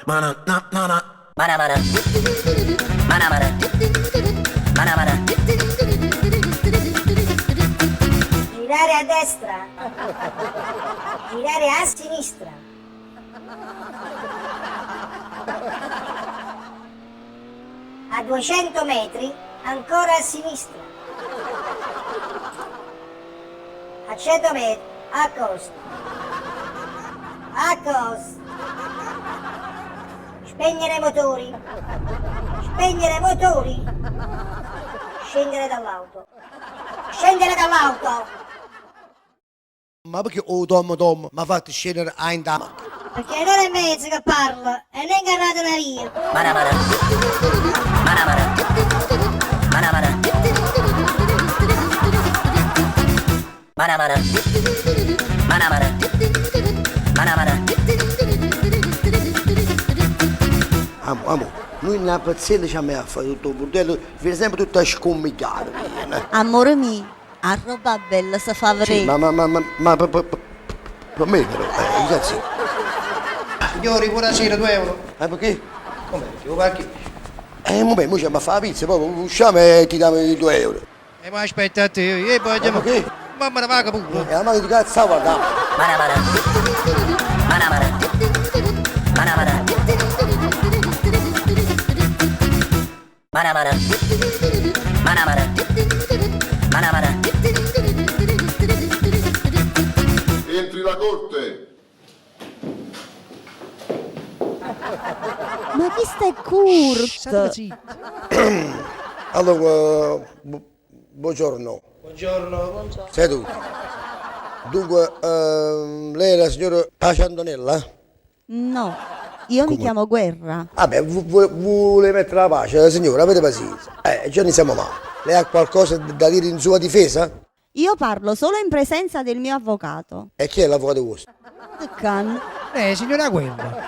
Mana na na na. Mana mana. Mana mana. Mana mana. Girare a destra. Girare a sinistra. A 200 metri ancora a sinistra. A 100 metri accosta. Accosta. Spegnere motori. Spegnere motori. Scendere dall'auto. Scendere dall'auto. Ma perché 'o tom tom m'ha fatto scennere 'a 'int' 'a macchina? Perché è n'ora e mezza che parlo e n'è 'ngarrato na via. Mana mana. Mana mana. Mana mana. Mana mana. Mana mana. Mana mana. Amo, amo, nuje na pezzella ce 'amma 'a fa tutto 'o burdello, viene sempre tutta scummigliata, viene. Ammore mio, 'A rrobba bella se fa Sì, verè. ma ma ma ma ma pe pe pe me però, eh, ragazzi. Signori, buonasera, 2 euro. Ma perché? Come perché? 'O parcheggio. Eh, vabbè, mo c'amma fa 'a pizza, poi usciamo e ti damo i 2 euro. E mo aspetto a te, e poi Ma perché? Ma me ne vaco pure. E 'a mano di cazzo 'a guardà. Mana mana. Mana mana. Mana mana. Mana mana. Mana mana. Mana mana. Entri la corte. Ma chist' è curt! zitto. Allora, buongiorno. Buongiorno. Seduti. Dunque, lei è la signora Pace Antonella? No, io mi chiamo Guerra. Vabbè, vuole mettere la pace, signora, avete pazienza. Già ne siamo male. Lei ha qualcosa da dire in sua difesa? Io parlo solo in presenza del mio avvocato. E chi è l'avvocato vostro? Can. Signora Guerra.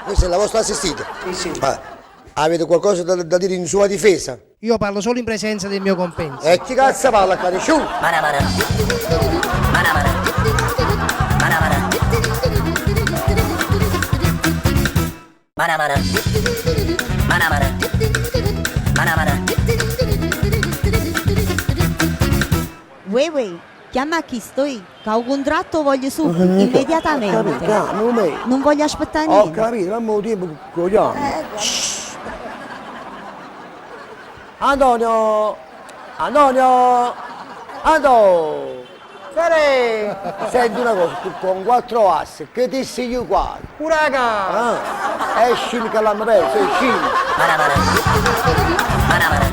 Questa è la vostra assistita? Sì, sì. Ah, avete qualcosa da dire in sua difesa? Io parlo solo in presenza del mio compenso. E chi cazzo parla qua? Su! Mana mana. Mana mana. Mana mana. Mana mana. Mana mana. Mana mana. Uè uè, chiamma a chisto io, ca 'o cuntratto 'o voglio subito, immediatamente. Chiama, come? Nun voglio aspettà Ho niente. capito, dammi 'o tiempo che 'o chiamo. Antonio! Antonio! Anto! Fere! Senti una cosa, tu con quattro asse, che ti sei uguale? Uraga! Ah, esci che l'hanno perso, esci! Mana mana. Mana mana.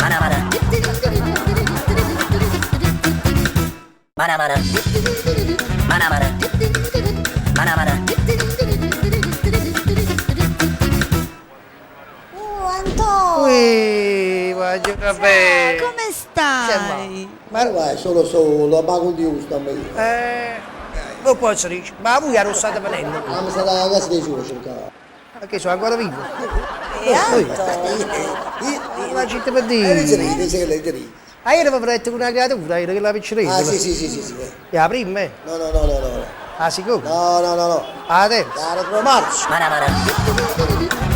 Mana mana. Mana mana. Mana mana. Mana mana. Oh, Antonio! Uè, voglio vabbè. Come stai? Ma vai, solo solo, ma con Dio sta meglio. Non posso dire, ma voi ero state venendo. Ma mi sta alla casa dei suoi, cercavo. Perché sono ancora vivo? E Anto? Ma gente per dire. Ah, io avevo detto con una creatura, era quella piccerella. Ah, sì, sì, sì, sì, sì. E la prima, eh? No, no, no, no, no. La seconda? No, no, no, no. La terza? La retromarcia. Mana mana.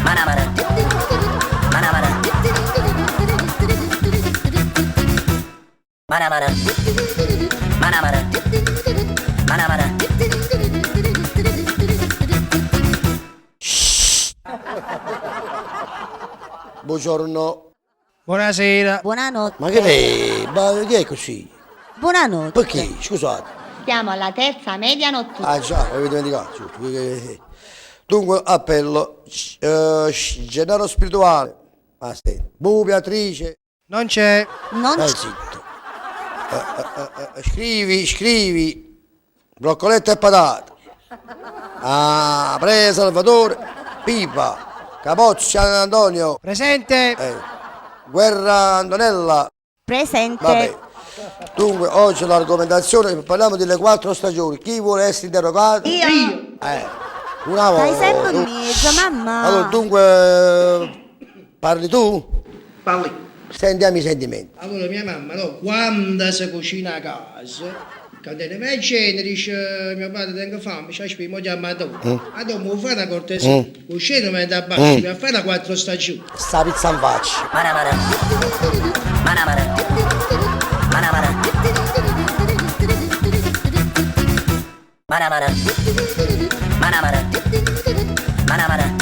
Mana mana. Mana mana. Mana mana. Mana mana. Mana mana. Buongiorno. Buonasera. Buonanotte. Ma che è? Ma che è così? Buonanotte. Perché? Scusate. Siamo alla terza media notturna. Ah già, avevo dimenticato. giusto. Dunque, appello. Gennaro spirituale. Ah, sì. Bu Beatrice. Non c'è. Non Stai c'è. zitto. Scrivi, scrivi. Broccoletta e patate. Ah, pre Salvatore. Pipa. Capoccia Antonio. Presente. Guerra Antonella. Presente. Vabbè. Dunque, oggi l'argomentazione, parliamo delle 4 stagioni. Chi vuole essere interrogato? Io. Una Stai volta. sempre in mezzo, mamma. Allora, dunque, parli tu? Parli. Sentiamo i sentimenti. Allora, mia mamma, no, quando si cucina a casa, Quando ne cena, dice mio padre tengo fame, ci aspetta, mo chiamo Adò. Adò, mi fa una cortesia, uscendo mi da basso, mi fai la quattro stagioni. Sta pizza in faccia. Mana mana. Mana mana. Mana mana. Mana mana. Mana mana. Mana mana.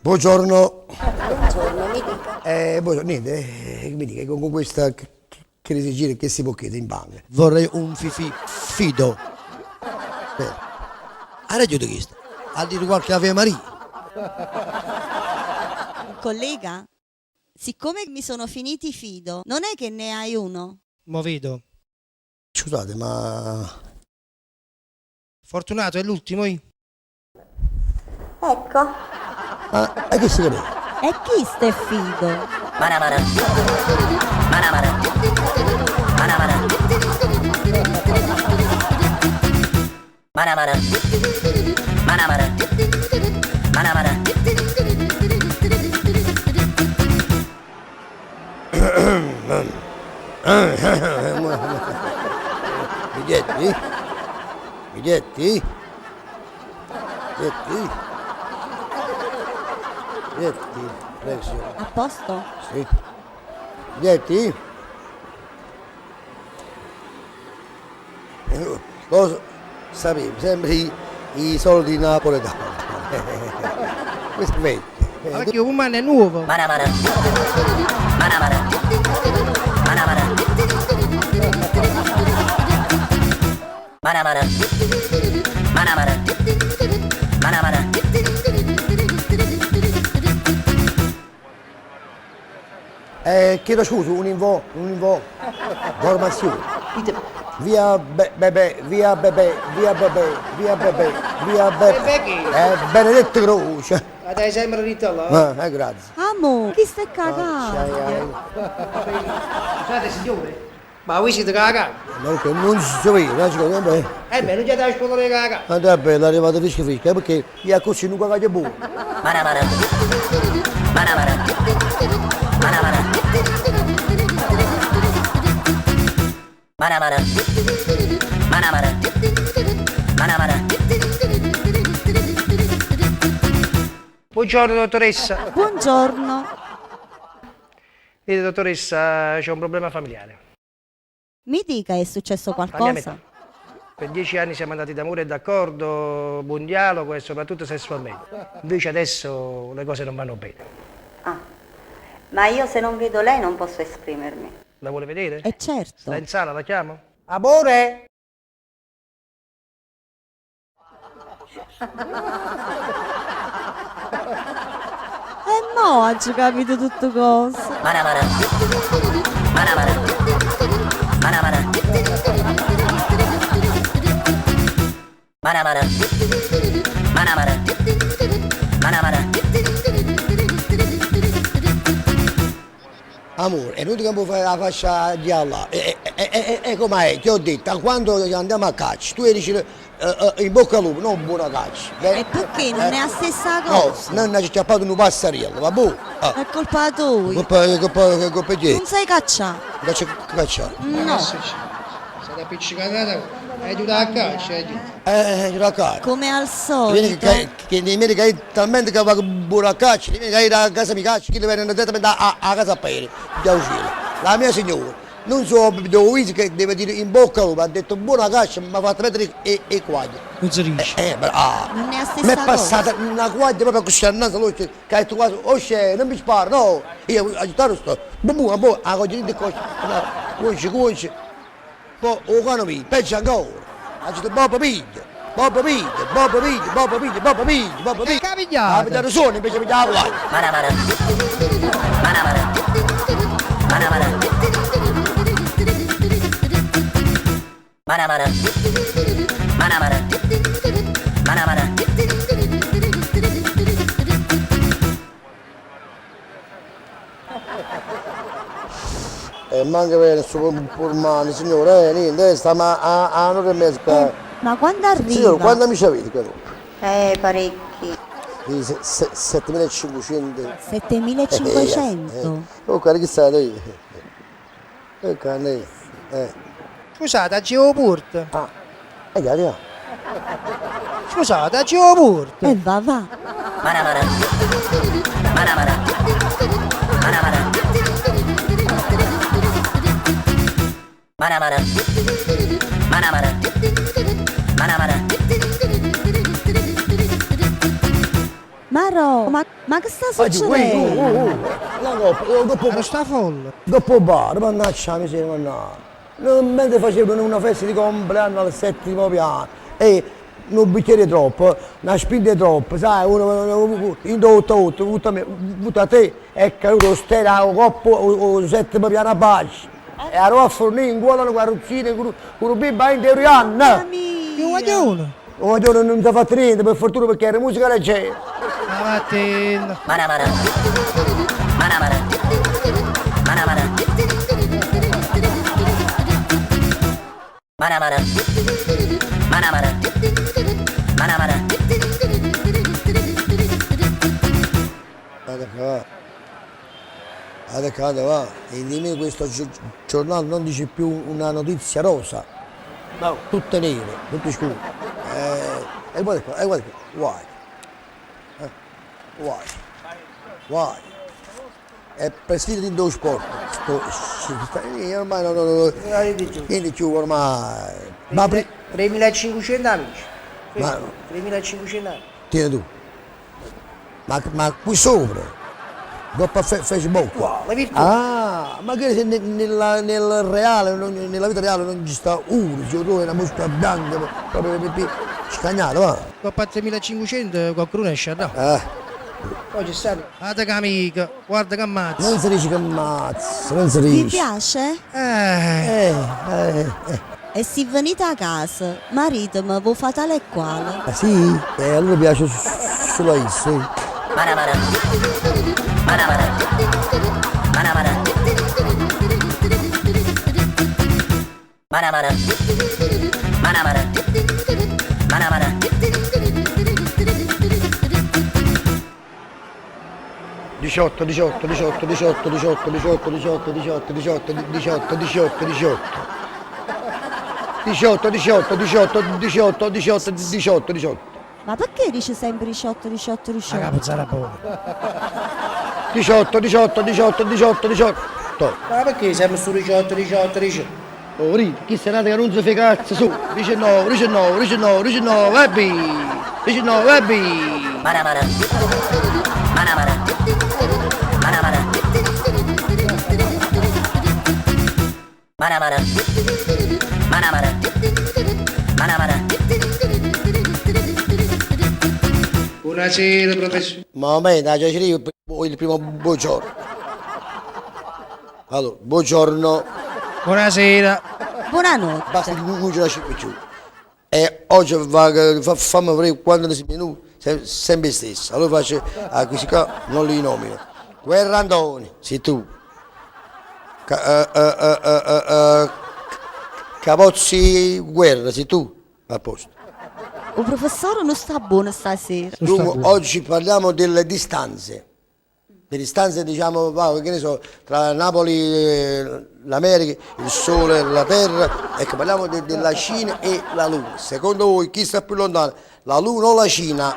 Buongiorno. Buongiorno, mi dica. Buongiorno, niente, mi dica, con questa crisi gira che si può chiedere in banca? Vorrei un fifi fido. Beh, ha ragione questo. Ha detto qualche Ave Maria. Collega, siccome mi sono finiti i fido, non è che ne hai uno? Mo vedo. Scusate, ma Fortunato è l'ultimo io. Ecco. Ma e che si capisce? E chi sta è fido? Mana mana. Mana mana. Mana mana. Mana mana. Mana mana. Mana mana. Biglietti? Biglietti? Biglietti? Biglietti? Prego signora. A posto? Sì. Biglietti? Lo sapevo, sempre i soldi napoletani. Questo è vecchio. Ma perché un umano è nuovo. Mana mana. Mana mana. Mana mana. Mana mana. Mana mana. Mana mana. Chiedo scusa, un invo, informazione. Via Bebe, via Bebe, via Bebe, via Bebe, via Bebe. Bebe chi? Benedetto Croce. Ma dai sempre ritto là. Grazie. Amo, chi sta cagando? Scusate signore, ma voi siete cagati? Ma perché non si vede, non si vede. Beh, non c'è da scuola di cagare. Ma è bello, è arrivato fresco fresco, perché io così non cagato buono. Mana mana. Mana mana. Mana mana. Mana mana. Mana mana. Mana mana. Buongiorno dottoressa. Buongiorno. Vede dottoressa, c'è un problema familiare. Mi dica, è successo La mia qualcosa? metà. Per 10 anni siamo andati d'amore e d'accordo, buon dialogo e soprattutto sessualmente. Invece adesso le cose non vanno bene. Ah, ma io se non vedo lei non posso esprimermi. La vuole vedere? Certo. Sta in sala, la chiamo? Amore! E mo ho capito tutto cosa. Mana mana. Mana mana. Mana mana. Mana mana. Mana mana. Mana mana. Amore, è inutile che mi fai la faccia gialla. E com'è? Ti ho detto, quando andiamo a caccia, tu dici in bocca al lupo, non buona caccia. Beh, E perché non è la stessa No, cosa? non ha acchiappato un passariello, va buono. Ah, È colpa tua. colpa di Non sai cacciare. Caccia, caccia. No. Sarà appiccicata, è giù da caccia, è giù. La caccia. Come al Vieni solito. che nei miei che talmente che va buona caccia, vieni che da casa mi caccia, che viene direttamente a casa a pere, da uscire. La mia signora, non so dove che deve dire in bocca al lupo, ha detto buona caccia, mi ha fatto mettere e quaglie. Non si riesce. Non è la Mi stessa è passata una quaglia proprio così al naso, lui che ha detto quasi, oh scè, non mi spara, no. Io aiutare sto, bum bum, bum, a cogliere di coscia, conci, conci. Poi, o cano mi, peggio ancora. Ha detto, babba piglia, babba piglia, babba piglia, babba piglia, babba piglia, babba piglia. Che ha pigliato? Ha pigliato solo, invece pigliava la quaglia. Mana mana. Mana mana. Mana mana. Mana mana. Mana mana. Mana mana. Manca per su pullman, signore, niente, stiamo a un'ora e mezza. Ma quando arriva? Signore, quando mi ci avete quello? Parecchi. Di 7500. 7500? Oh, guarda che state io. E cane, eh. Scusate, oggi lo porto. Ah, e già, già. Scusate, oggi lo porto. E va va. Mana mana. Mana mana. Mana mana. Mana mana. Mana mana. Mana mana. Marò, ma che sta Oggi, ui, succedendo? oh, oh. La coppa, oh, dopo, Ma sta folla. dopo bar, mannaggia la miseria, mannaggia. Non, mentre facevano una festa di compleanno al settimo piano, e un bicchiere troppo, una spinta troppo, sai, uno in tutto, tutto, butta me, butta te, è caduto stera, o coppo, o settimo piano a bacio. E arrivò a fornire in cuore con la carrozzina, con un bimbo in teoria. Mamma mia. Io guaglione. Oh, non si è fatto niente, per fortuna, perché era musica leggera. Ma vattene. Mana mana. Mana mana. Mana mana. Mana mana. Mana mana. Mana mana. Guarda qua. Guarda qua, va. E di me questo giornale non dice più una notizia rosa. No. Tutte nere, tutte scure. E guarda qua, e guarda qua. Guarda. Guarda. Guarda. È presidente dello sport. Io ormai non, non, non, niente più ormai. Ma 3500 amici. Ma- 3500 amici. tieni tu. Ma qui sopra, dopo Facebook. Qua, la virtuale. Ah, ma che se nel reale, nella vita reale non ci sta uno, se tu è una mosca bianca, proprio per scagnata, va. Dopo a 3500 qualcuno esce, no? Poi ci stanno. Guarda che amico, guarda che ammazza. Non si dice che ammazza, non si Vi dice. piace? E se venite a casa, marito mi vuol fare tale e quale. Ah sì? E allora piace solo a io, sì. Mana mana. Mana mana. Mana mana. Mana mana. Mana mana. Mana mana. 18, 18, 18, 18, 18, 18, 18, 18, 18, 18, 18, 18. 18, 18, 18, 18, 18, 18, 18. Ma perché dice sempre 18, 18, La 18? capo sarà buona. 18, 18, 18, 18, 18. Ma perché siamo su 18, 18, 18? Oh, ridi, chi sei nato che non si fa cazzo, su. 19, 19, 19, 19, ebbi. 19, ebbi. Mana mana. Mana mana. Mana mana. Mana mana. Mana mana. Mana mana. Buonasera professore. Ma a me, dai, già ci il primo buongiorno. Allora, buongiorno. Buonasera. Buonanotte. Basta che non ce la più. E oggi fammi vedere quando ne si venuti, sempre stesso. Allora faccio, a questi qua non li nomino. Guerra Andoni, sei tu. Capozzi Guerra, sei tu. A posto. Il professore non sta buono stasera. Dunque, oggi parliamo delle distanze. Le distanze, diciamo, va, che ne so, tra Napoli, l'America, il Sole, la Terra. Ecco, parliamo della Cina e la Luna. Secondo voi chi sta più lontano? La Luna o la Cina?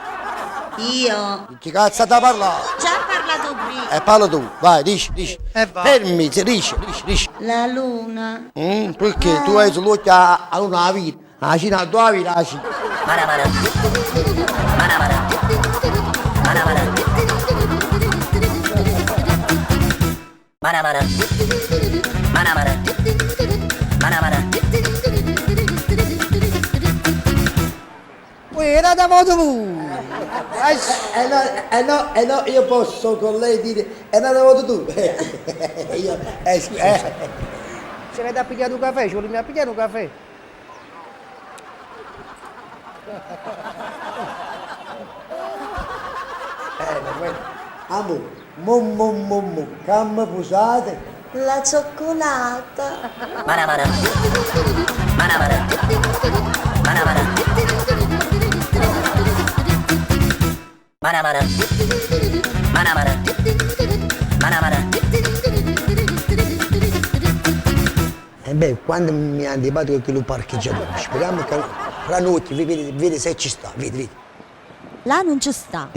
Io. Chi cazzo da parlare? Già parlato prima. E parla tu, vai, dici, dici. Va. Fermi, dici, dici, dici. La Luna. Perché tu hai sull'occhio a Luna la vita, la Cina, la tua vita, la Cina. Mana mana. Mana mana. Mana mana. Mana mana. Mana mana. Mana mana. Uè, era da modo tu. Eh no, eh no, eh no, io posso con lei dire, è nata volta tu. Io, scusa, Se avete a pigliare un caffè, ci vogliamo a pigliare un caffè. Amo, mo mo mo mo, camma posate. La cioccolata. Mana mana. Mana mana. Mana mana. Mana mana. Mana mana. Mana mana. beh, quando mi è antipatico chillu parcheggiatore, speriamo ca fra n'uocchio vede vede se ci sta, vede, vede. Là nun ce sta.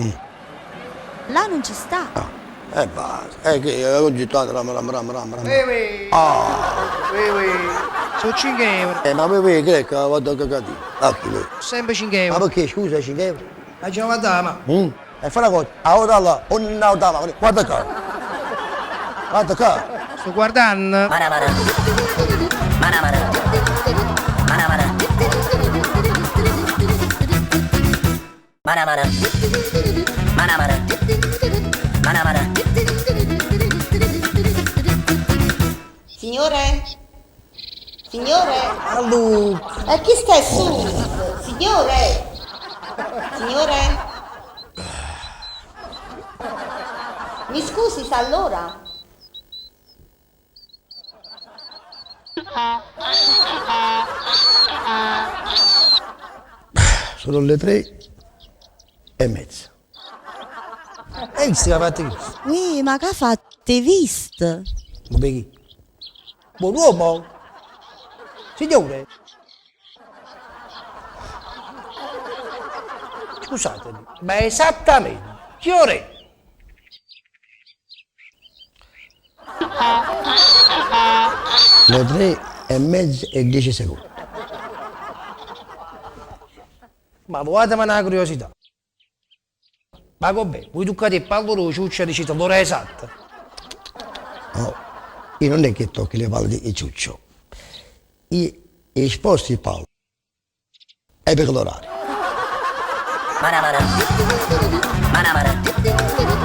Là nun ce sta. E basta, e che ogni tanto ram ram ram ram ram. Uè uè. Uè uè. So' 5 euro. Ma voi voi che è che vado a cagare? Ah, chi voi? Sempre 5 Ma euro. perché scusa 5 euro? Ma già guarda, ma. E fa una cosa, a ora là, una ora là, guarda qua. Guarda qua. Sto guardando. Mana mana. Mana mana. Mana mana. Mana mana. Mana mana. Mana mana. Signore? Signore? Allora. E chi sta su? Signore? Signore? Mi scusi, sa allora? Sono le 3:30. E chi si va fatto questo? Ui, ma che ha fatto? Hai visto? Ma perché? Buon uomo? Signore? Scusatemi, ma esattamente che ora è? Le 3:30 e 10 secondi. Ma guardami una curiosità. Ma com'è? Voi toccate il pallo dello ciuccio e dicete l'ora esatta? No, io non è che tocchi le palle di ciuccio. Io, io sposto il palo. È per l'orario. Mana mana. Mana mana.